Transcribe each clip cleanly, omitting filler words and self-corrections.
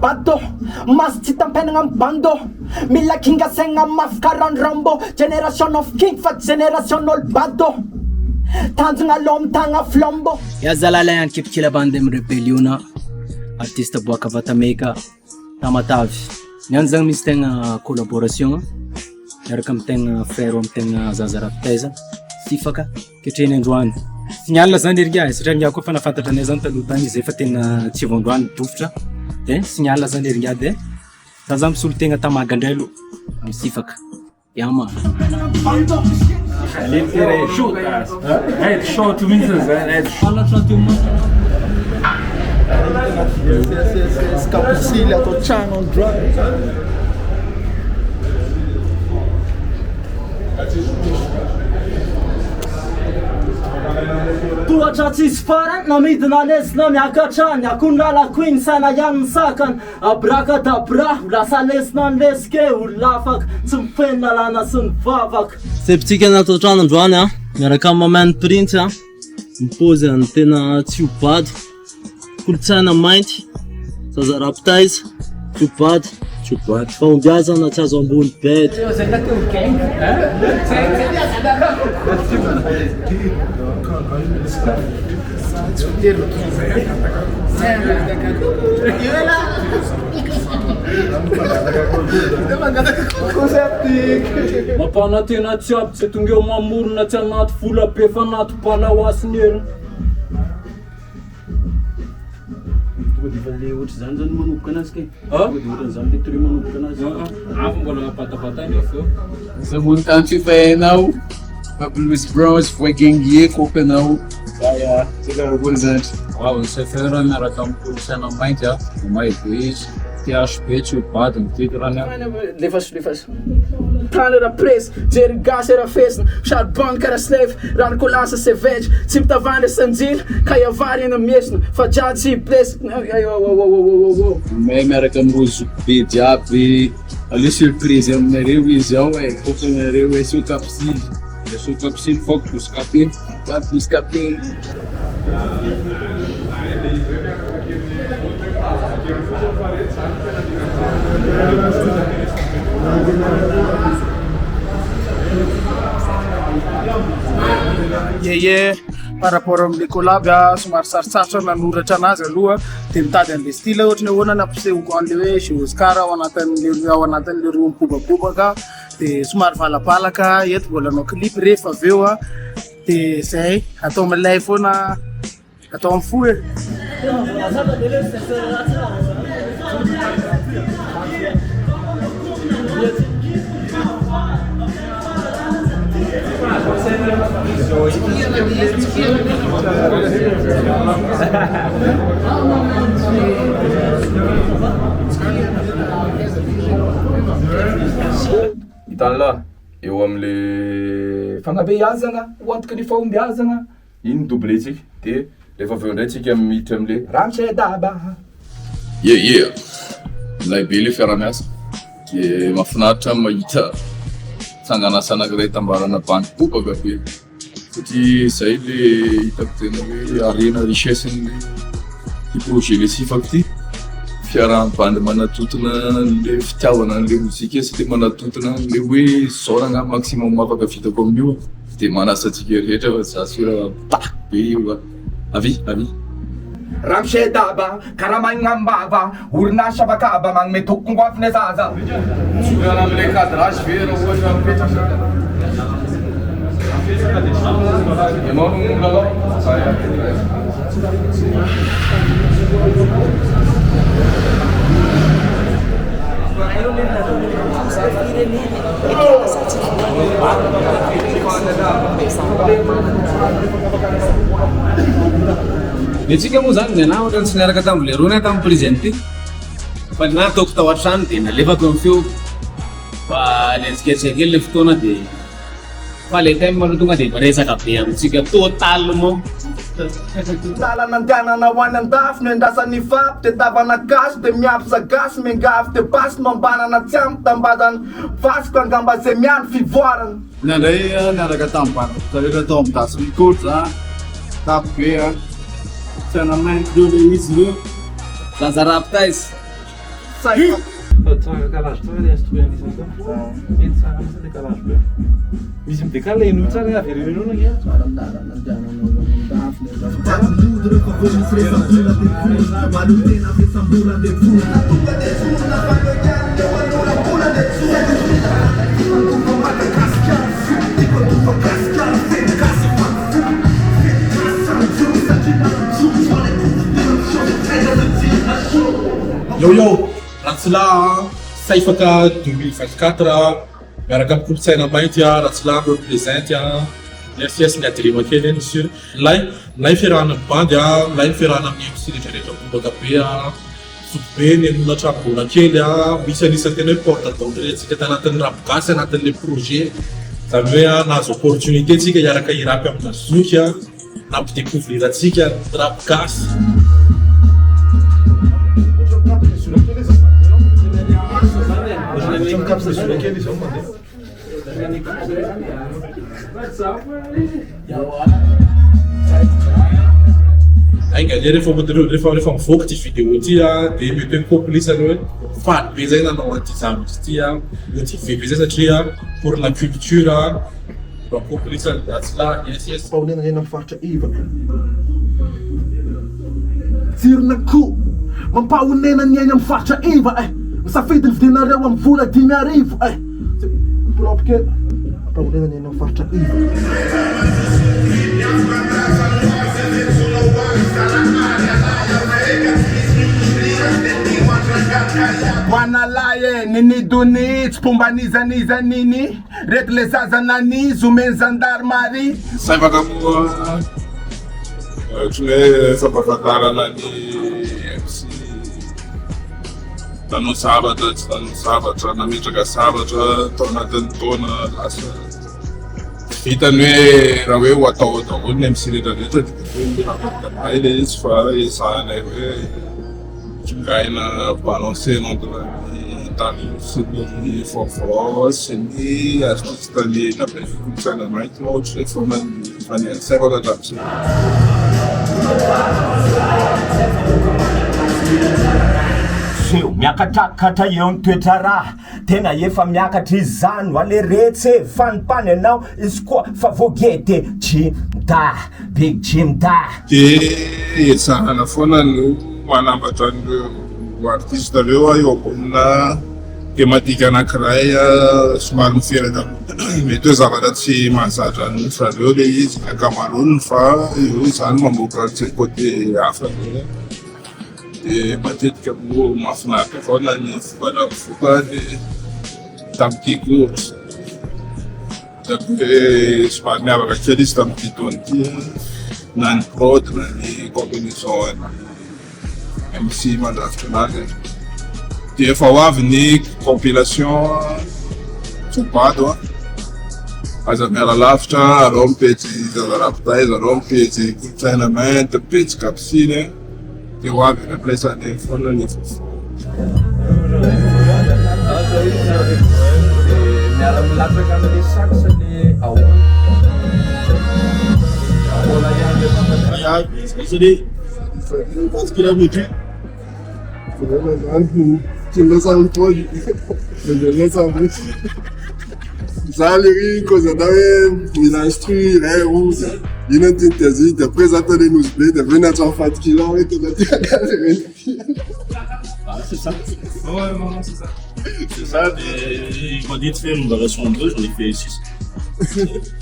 bado Maso tsy tampenagna am bando Mila kinga saigna mafy karaha ny Rambo Generation of king fa tsy generation olo bado Tanjogna aloha mitagna flambeau. Ya zalahy ihany kelikely bande am rebellion artiste boaka Vatameka Tamatave. Niany zany misy tegna collaboration miaraka am tegna frère am tegna zaza rapitaiza Sifaka ketrehiny androany. Signal zany ry ngiahy satria ngiahy koa efa nahafantatra anay zany taloha tany izy efa tena tsy vao androany nidofotra de signal zany ry ngiahy de za zany misolo tegna Tamaga ndray aloha am Sifaka. Yama. Headshot mihitsy zany, headshot. Capucine atao trano androany. Tohatra tsisy farany na midina lesona miakatra ny akoho ny lalako iny saina ihany ny sakana Abracadabra ho lasa lesona ny lesika e olona afaka tsy mifehy ny lalàna sy ny vavaka. Septika anaty trano androany a, miaraka amin'ny Maman Printsy a, mipaozy an'ny tena tsy ho bado, kolontsaina mainty, zaza rapitaiza, tsy ho bado, tsy ho bado, fahombiazana tsy azo ambony bed. Mampanantena tsy aby tsy tonga eo mamorona tsy anaty vola be fa anaty bala ho asin'ny heriny. Tonga dia efa le ohatr'izany zany manomboka anazy kay. Tonga dia ohatran'izany le truc manomboka anazy. Hafa mbola nampatapatany eo avy eo. Zamono tany fifahainao fa blues bros voagengie kokanao Zay zay karakory zany. Bravo chauffeur miaraka amin'ny kolontsaina mainty a, mamay be izy, THB tsy ho bado ny titre-ny a. Lefaso lefaso Tany raha press Jery gasy raha fesina Charbon karaha slave Raha ny kolasa savage Tsy mitavandra sanjila Ka iavary eny miesona Fa jah tsy bless Mamay miaraka amin'ireo zoky be jiaby Aleo surprise aminareo izy ao e, fôkonareo e, so kapsily, so kapsily fôko boskape, boskape. Yeah yeah, par rapport amin'ilay collab ah, somary sarotsarotra nanoratra anazy aloha de mitady an'ilay style ohatry ny ahoana nampisehoako an'ilay hoe j'ai Oscar ao anatin'le ao anatin'le roa mibobabobaka de somary valapalaka eto mbola hanao clip rehefa avy eo ah de zay atao milay foana atao amin'ny fo e. Hitan'lah eo amle fagnabeazagna ho antoky ny fahombiazagna iny double-tsika de rehefa avy eo ndray tsika miditra amle ramose daba. Yeah yeah! Milay be le fiarahamiasa. Dia mahafinaritra ny mahita sangan'asa anankiray itambarana bandy bobaka be satria izay le hitako tena hoe harena richesse ny ity projet le sifako ity, fiarahan'ny bandy manatontona an'le fitiavana an'le mozika sy le manatontona an'le hoe zao rangahy maximum afaka vitako amin'io dia manasa antsika rehetra fa za sûr fa be io a! Avia avia. Ramose daba, karamaigna am-bava, orinasa afakaba magnome toky ngoafy ny zaza. Tsorana amin'ilay cadrage ve raha ohatra mipetraka? Ianao no milalao? Ny antsika moa zany ny anah ohatrany tsy niaraka tamin'ny leroa na tamin'ny prise an'ity fa ny anah ataoko tao an-trano dia nalefako ny feo fa le antsika tsy kely le fotoana dia fa le thème aloha tonga dia miresaka be amintsika totalement. Lalana andehanana ho any andafy no iandrasan'ny fap de tavana gasy de miavsa gasy miangavy de basy no ambanana tsy ampy tambazana vasiko angamba ze miandry fivoarana. Nandray niaraka tamin'ny bandy rehetra tao amin'ny Dasy Records a, tafo be a, saina mainty ireo le izy ireo. Zaza rap taiza? Fa tsara calage tsara le instru an'isany tao. Mety tsara mihitsy le calage be. Misy mi-décale henoy tsara avereno henoina ange. Yo yo, Ratsilahy a, Saifaka 2024 a, miaraka amin'ny kolontsaina mainty a, Ratsilahy mi-represent a, yes yes ny adrema kely eny monsieur, milay, milay fiarahana amin'ny bandy a, milay ny fiarahana amin'ny MC rehetra rehetra bobaka be a, zoky be ny olona hatramin'ny mbola kely a, misy anisan'ny tena hoe porte d'entrée antsika tanatin'ny rap gasy anatin'ilay projet, izany hoe a, nahazo opportunité tsika hiaraka hi-rap amina zoky a. Nampi-découvrir antsika ny rap gasy. Ainga anie rehefa rehefa rehefa mivoaka ity vidéo ity a dia mety hoe complice anao hoe faly be zay nanao an'ity zavatra ity a, motivé be zay satria pour la culture Mba complice an'i Ratsilahy yes yes. Fahonenana eny amin'ny faritra iva. Tsirin'akoho. Mampahonena ny eny amin'ny faritra iva eh. Misafidy ny vidinareo amin'ny vola 5000 eh. Propre kely. Mampahonena ny eny amin'ny faritra iva. Boanalahy e, nini donia, tsy mpomba an'iza n'iza nini. Reto le zaza nanizy omeny zandarmaria. Saivaka moa ohatran'ny hoe fampahafantarana ny MC nanao zavatra tsy nanao zavatra, nametraka zavatra tao anatin'ny taona lasa. Tsy vitan'ny hoe raha hoe ho atao ao daholo ny MC rehetra rehetra dia hoe hay ilay izy fa ezahanay hoe Tsongaina balancer entre ny taloha sy ny vaovao sy ny artiste ny label kolontsaina mainty moa ohatr'izay foana ny fanirian'ny hatramin'izay. Feo miakatrakatra eo ny toetra raha tena efa miakatra izany waleretsy e fanipany anao izy koa fa voagete Jim da big Jim da. Dia ezahana foana no manambatra an'ireo artiste ireo eo ambonina thématique anankiray somary miferana. Mety hoe zavatra tsy mahazatra an-dry zareo ilay izy ny ankamaroany fa eo izany mamoaka an'izay côté hafa izay. Dia matetika moa mahafinaritra foana ny vokatra mivoaka dia tamin'ity koa ohatr'izay. Hitako hoe somary miavaka kely izy tamin'ity taona ity na ny prod na ny combinaison an'ny MC mandrafitra anazy. Dia efa ho avy ny compilation Tsobado a. Aza miala lavitra, arao ny pejy Zaza Rap Taiza, arao ny pejy Kolontsaina Mainty, ny pejy Capucine. Dia ho avy any am-pilaisana eny foana ny vaovao. Miara-milatsaka amin'le sax le ahoana? Ahoana ihany le Za lery cause-na hoe mila instru iray roa ino ny tiany tiazy de après za tany Nosy Be de avy eo niantso an'i Faty Kila hoe tena tiako azy ireny. Ah, c'est ça. Ouais, non, non, c'est ça. C'est ça, mais il m'a dit de faire une variation en deux, j'en ai fait six.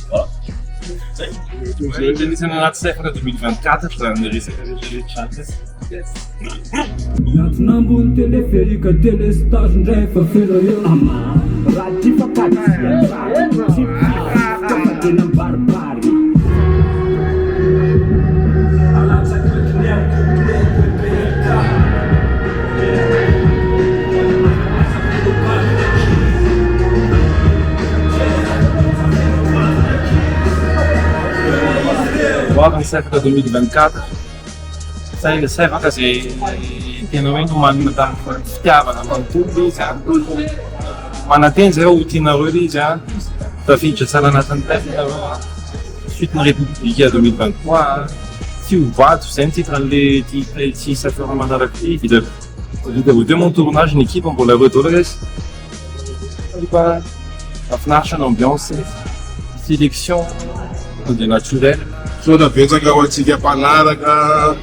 Voilà. Zay. Anisan'ny anaty saifaka 2024 zany resaka rehetra rehetra zany. Miantona ambony téléphérique délestage ndray fa feno eo Raha ty fa katsy fa tena mibaribary Ho avy ny saifaka 2024. Zay zay vaka zay tena hoe nomanina tamin'ny fitiavana manontolo ilay izy an. Manantena zay ho tianareo ilay izy an. Tafiditra tsara anatin'ny tête nareo an. Suite ny République 2023 an. Tsy ho vado, zay ny titre an'ilay ty ty cypher manaraka ity. Vita. Vita voatery moa ny tournage ny équipe mbola ireo daholo guys. Efa mahafinaritra ny ambiance, sélection dia naturel. Misaotra betsaka ho antsika mpanaraka,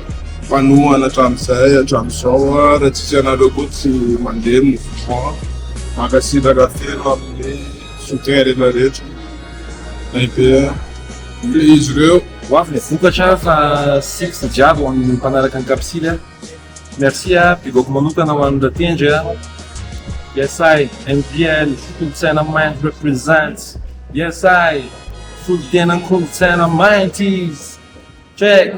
mpanohana hatramin'izay hatramin'izao raha tsisy anareo koa tsy mandeha ny mouvement. Mankasitraka feno amin'ny soutien rehetra rehetra. Lehibe izy ireo. Ho avy ny vokatra fa six jiaby ho an'ny mpanaraka ny kapsily a. Merci a, big-ako manokana ho an'i Ratendry a. Yes I, MDL, kolontsaina mainty represent. Yes I, solotenan'ny kolontsaina mainty izy. Check.